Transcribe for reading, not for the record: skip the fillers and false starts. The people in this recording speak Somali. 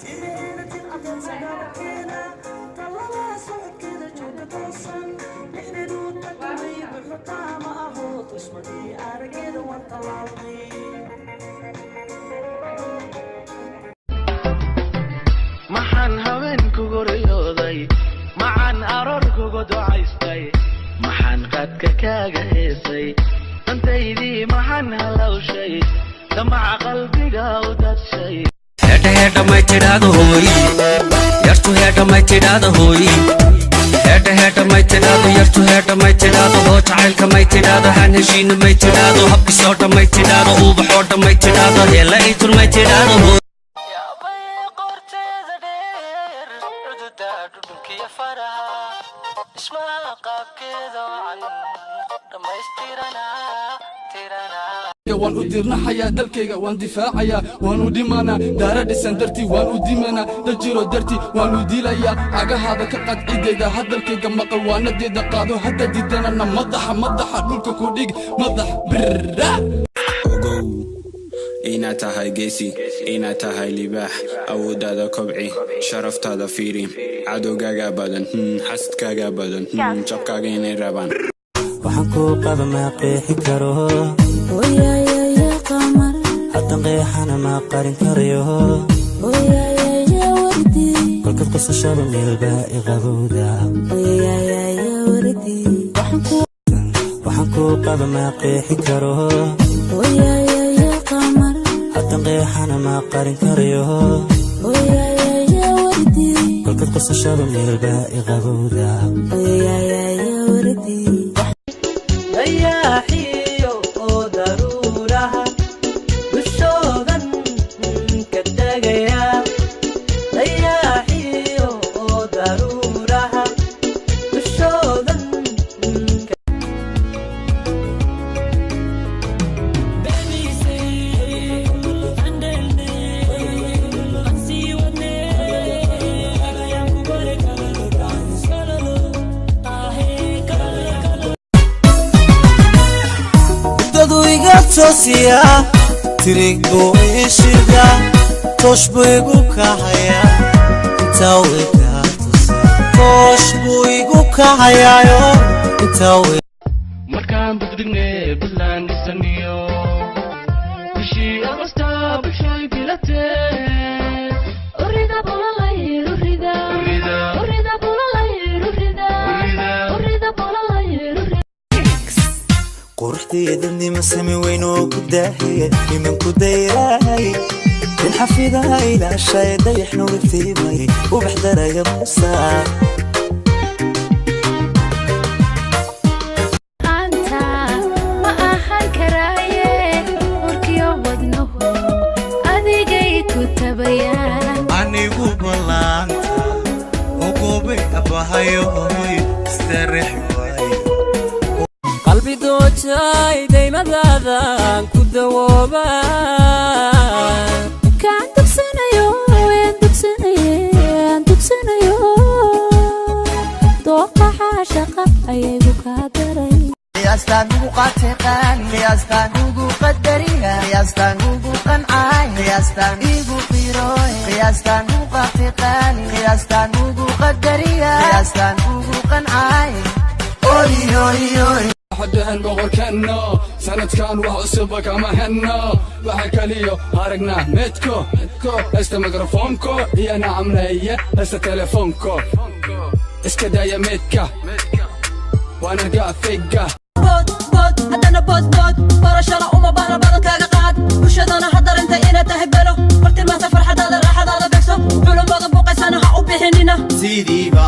Timaheeda tidcadeed sagaalkeeda, tallada socodkeeda, joogka toosan, lixdeedu taqamay buuxataa ma aho, tusmadii arageeda waan tallaalnay. Maxaan haween kugu riyooday, maxaan aroor kugu ducaystay, maxaan qaadka kaaga heesay, dantaydii maxaan halowshay, damaca qalbiga u dadshay. Heedha heedha may tidhaahdo hooy yartu, heedha may tidhaahdo hooy, heedha heedha may tidhaahdo yartu, heedha may tidhaahdo hoo, jacaylka may tidhaahdo, haan heshiina may tidhaahdo, habkisoodha may tidhaahdo, uubaxoodha may tidhaahdo, heela itur may tidhaahdo hooy. Yaabay qorteeda dheer, cududa dhudhunkiyo faraha, dhismaha qaabkeeda wacan dhammaystirana tirana. Waan u dirnaxayaa dalkayga, waan difaacayaa, waan u dhimanaa daara dhisan dartii, waan u dimanaa dal jiro dartii, waan u dilayaa cagahaada ka qad ciddayda, hadalkayga maqal, waanadeeda qaado, hadda didanana madaxa madaxa dhulka ku dhig, madax birra. Ogow inaad tahay geesi, inaad tahay libaax, awooddaada kobci, sharaftaada fiiri, cadowgaaga badan, xasadkaaga badan, jabkaaga inay rabaan. Waxaan kuu qaba ma qeexi karo, haddan qeexana ma qarin karayo, kolkad qosashada meelbaa i qabowda. Waxaan kuu qaba ma qeexi karo, haddan qeexana ma qarin karayo, kolkad qosashada meelbaa i qabowda. Dayaaxiyo oo daruuraha dushoodan ka tegaya, dayaaxiyo oo daruuraha dushoodan. Dadu iga toosiyaa, tirig buu ii shidaa, toosh buu igu kahayaa, intaa way kaa tusaa, toosh buu igu kahayaayo intaa way. Markaan budrigne Buntland dhisaniyo bishii Agosta, bishay bilatee. Urida bulalay urida, urida bulalay urida, urida bulalay urida. Quruxdeedadnima sami weyn oo ku daahiye, nimanku dayraay in xafidaha ilaashay, dayax nugatiimay, ubax daraya muusa. Anta ma ahan karaaye, warkiyo wadnuhu adigay ku tabayaan. Anigu ballaanta ugubay abahayo, hoy istarex waayo. Qalbi doojay daymadaadan ku dawooba. Kaan dugsanayo, aan dugsanaye, aan dugsanayo, dooqa xaashaqa ayagu kaa daray. Qiyaastaan ugu qaatay qaali, qiyaastaan ugu qadariya, qiyaastaan ugu qancay, qiyaastaan igu qiirooy, qiyaastaan ugu qaatay qaali, qiyaastaan ugu qadariya, qiyaastaan ugu qancay, oy oy oy. Waxdahan boqorkeenno sanadkan wax cusuba kama henno, waxa kaliyo aragnaa meedko haysta mikrofoonko iyo nacamleeye haysta telefoonko, iska daaya meedka, waana gaafayga. Bood bood haddana bood bood, barashana uma baahna, badankaaga qaad, bulshadana ha darintay inaad tahay belo, bartilmaanta farxadaada, raaxadaada begso, culummada buuqaysana ha u bixinina. Sidiiba